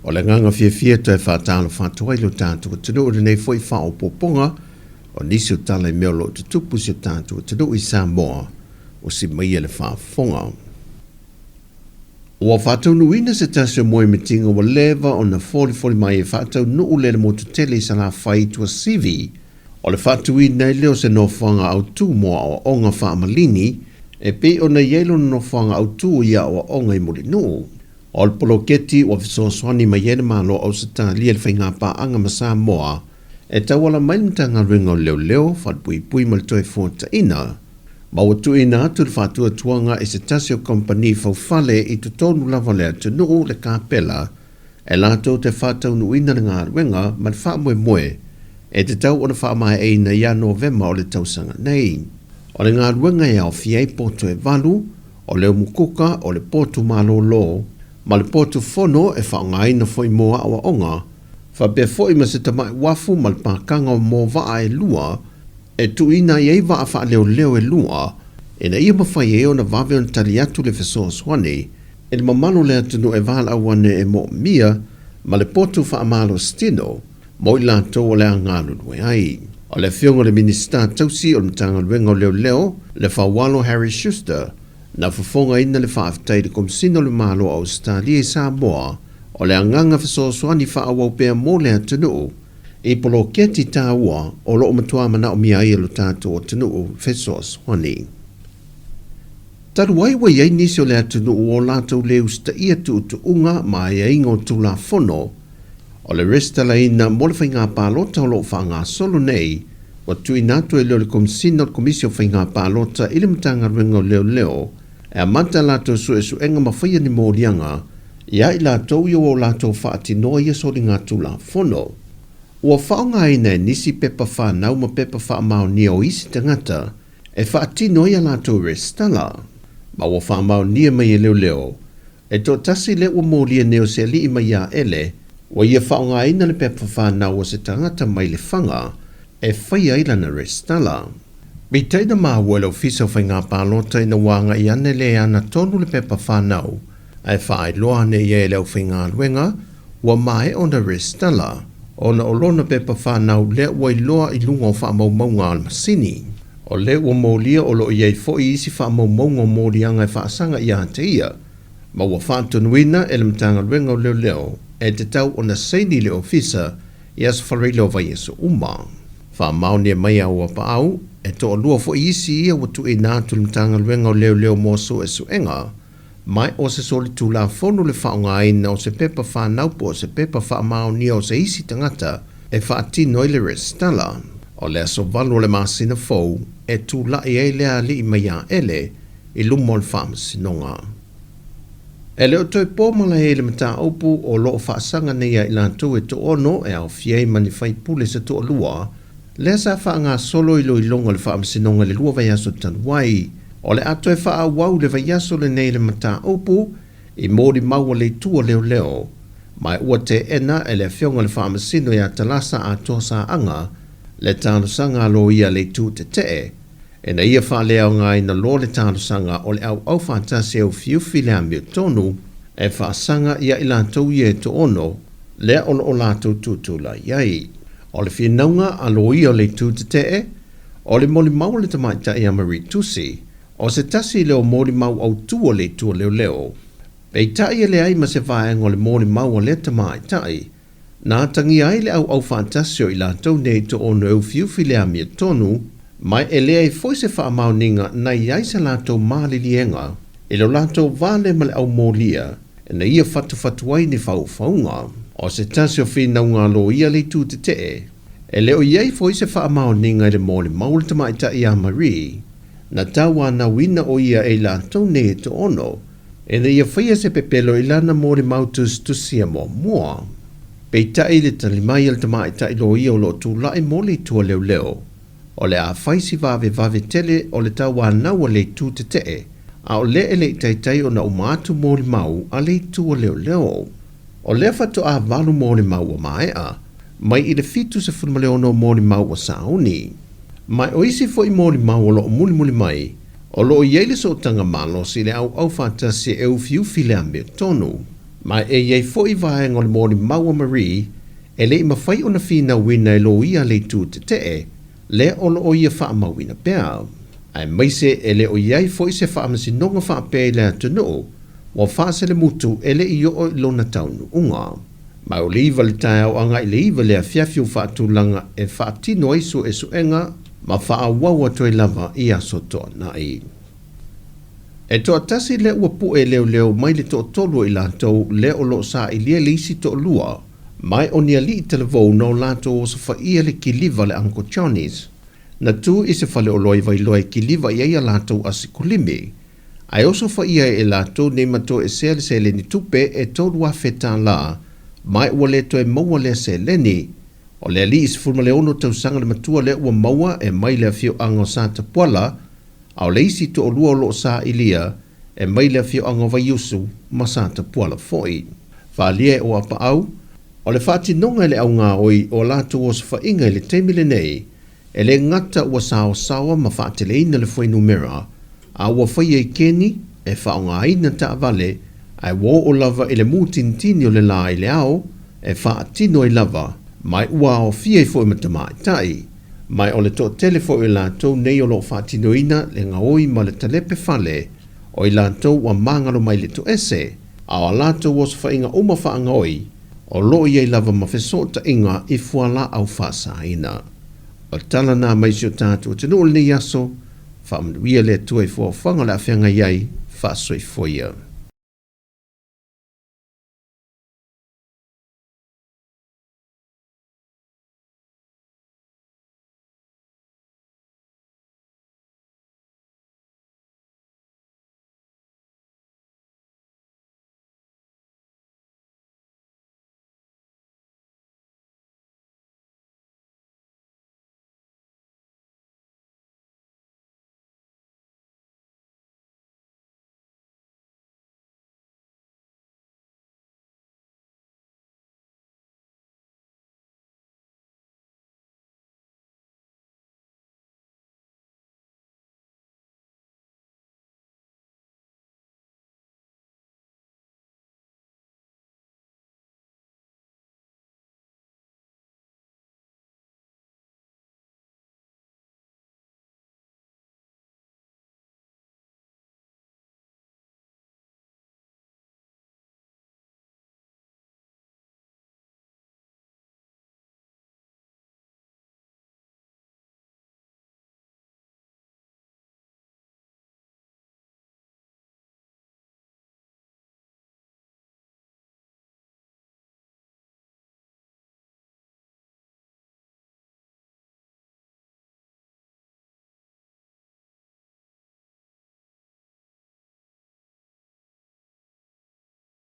O le agaga fiafia e toe faatalofa atu ai lo tatou atunuu i lenei foi faaopoopoga o nisi o tala i mea o lo o tutupu i si o tatou atunuu i Samoa, usi maia le faafofoga. Ua faataunuuina se tasi o moemitiga ua leva ona folifoli mai e faataunuu le le motu tele i Salafai i Tuasivi, o le faatuina ai lea o se nofoaga autu mo aoaoga faamalini e pei ona i ai lona nofoaga autu i aoaoga i Mulinuu. O le poloketi ua fesoasoani mai ai le Malo o Ausetalia i le faigapaaga ma Samoa e tauala mai le Matagaluega o Leoleo, Falepuipui ma le Toefuataiga, ma ua tuuina atu le faatuatuaga i se tasi o kamupani faufale i totonu lava o le atunuu, le kapela, e latou te faataunuuina le galuega ma le faamoemoe e tatau ona faamaeaina ia Novema o le tausaga nei. O le galuega e aofia ai poto e valu, o le umukuka, o le potu malolo, ma le potu fono e faaaogaina foi mo aoaoga, faapea foi ma se tamai uafu ma le pakaga mo vaa e lua e tuuina ai ai vaa faaleoleo e lua ina ia mafai ai ona vave ona tali atu le fesoasoani i le mamalu o le atunuu e valaau ane e moomia ma le potu faamalositino mo i latou o le a galulue ai. O le Afioga i le Minisita Tausi o le Matagaluega o Leoleo, le Faualo Harry Schuster, na fofogaina le faafetai i le Komesina o le Malo o Ausetalia i Samoa o le agaga fesoasoani faaauau pea mo le atunuu i poloketi taua o lo o matua manaomia ai e lo tatou atunuu fesoasoani. Talu ai ua i ai nisi o le atunuu o latou le usitaia tuutuuga ma aiaiga o Tulafono o le resitalaina mo le faiga palota o lo o faagasolo nei, ua tuuina atu e leo le Komesina o le Komisi o Faiga Palota i le Matagaluega o Leoleo e amata a latou suesuega ma faia ni moliaga iā i latou ia ua o latou faatinoa ia soligatulafono. Ua faaaogaina e nisi pepa fanau ma pepa faamaonia o isi tagata e faatino ai a latou resitala, ma ua faamaonia mai e leoleo e toatasi lea ua molia nei o se alii mai ia Ele, ua ia faaaogaina le pepa fanau o se tagata mai Lefaga e faia ai lana resitala. Peitai na maua e le Ofisa o Faiga Palota ina ua agai ane le ana tonu le pepa fanau ae faailoa ane i ai e le aufaigaluega ua maea ona resitala ona o lona pepa fanau lea ua iloa i luga o faamaumauga a le masini. O lea ua molia o lo o i ai foi isi faamaumauga o moliaga e faasaga ia te ia, ma ua faatonuina e le Matagaluega o Leoleo e tatau ona saini le Ofisa i Aso Faraile o vaiaso uma. Faamaonia mai a ua paau, e toalua foi isi ia ua tuuina atu i le Matagaluega o Leoleo mo suesuega, ma o se solitulafono le faaaogaina o se pepa fanau po o se pepa faamaonia o se isi tagata e faatino ai le resitala. O le aso 8 o le masina fou e tulai ai le alii mai ia Ele i luma o le faamasinoga. E le o toe po malae i le mataupu o lo o faasaga nei ia i latou e toaono e aofia ai ma ni faipule se toalua, lea sa faagasolo iloiloga o le faamasinoga i le lua vaiaso talu ai. O le a toe faaauau le vaiaso lenei le mataupu i molimau a le itu o leoleo, ma ua teena e le Afioga i le Faamasino ia Talasa Atoa Saaga le talosaga a loia a le itu tetee ina ia faaleaogaina loa le talosaga o le auau faatasi e ufiufi le amiotonu e faasaga ia i latou ia e toaono lea o lo o latou tutulai ai. O le finauga a loia o le itu tetee, o le molimau a le tamaitai a Marie Tusi, o se tasi lea o molimau autu o le itu o leoleo. Peitai e leai ma se vaega o le molimau a lea tamaitai, na atagia ai le auau faatasi o i latou nei toaono e ufiufi le amiotonu, ma e leai foi se faamaoniga na i ai se latou maliliega i lo latou va lea ma le aumolia ina ia fatufatu ai ni faufauga. O se tasi o finauga a loia le itu tetee, e le o i ai foi se faamaoniga i le molimau a le tamaitai ia Marie, na tauanauina o ia e i latou nei e toaono, ina ia faia se pepelo i lana molimau tusitusia muamua. Peitai i le tali mai a le tamaitai loia o lo o tulai mo le itu a leoleo, o le a fai si vavevave tele o le tauanau a le itu tetee, a o lea e le i taitai ona uma atu molimau a le itu a leoleo. O lea faatoa 8 molimau ua maea, mai i le 76 molimau ua sauni. Ma o isi foi molimau o lo o mulimuli mai, o lo o i ai le sootaga malosi i le auau faatasi e ufiufi le amiotonu. Ma e i ai foi vaega o le molimau a Marie e le i mafai ona finauina e loia a le itu tetee, lea o lo o ia faamauina pea. Aemaise e le o i ai foi se faamasinoga faapea i le atunuu ua faaselemutu e le i oo i lona taunuuga. Ma o le 9 i le taeao agai i le 9 i le afiafi ua faatulaga e faatino ai suesuega ma faaauau atu ai lava i aso toanai. E toatasi lea ua pue leoleo mai le toatolu o i latou lea o lo o sailia le isi toalua, ma o ni alii talavou na o latou osofaia le kiliva a le Uncle Johnny's. Na tu i se faleoloa i Vailoa e kiliva i ai a latou asikulimi, ae osofaia ai e latou nei ma toesea le seleni tupe e $3,000, ma ua le toe maua lea seleni. O le alii 16 tausaga le matua lea ua maua e mai le afioaga o Satapuala, a o le isi toalua o lo o sailia e mai le afioaga o Vaiusu ma Satapuala foi. Faaalia e Oapaau, o le faatinoga e le augaoi o a latou osofaiga i le taimi lenei, e le gata ua saosaoa ma faateleina le fuainumera, a ua faia i keni e faaaogaina taavale ae ua oo lava i le mutinitini o le la i le ao e faatino ai lava, ma ua aofia ai foi ma tamaitai. Ma o le toatele foi o i latou nei o lo o faatinoina le gaoi ma le talepe fale, o i latou ua magalo mai le toese, a o a latou osofaiga uma faagaoi, o lo o i ai lava ma fesootaiga i fualaau faasaina. O tala na mai si o tatou atunuu i lenei aso, faamanuia le Atua i fuafuaga o le a feagai ai, faasoifua ia.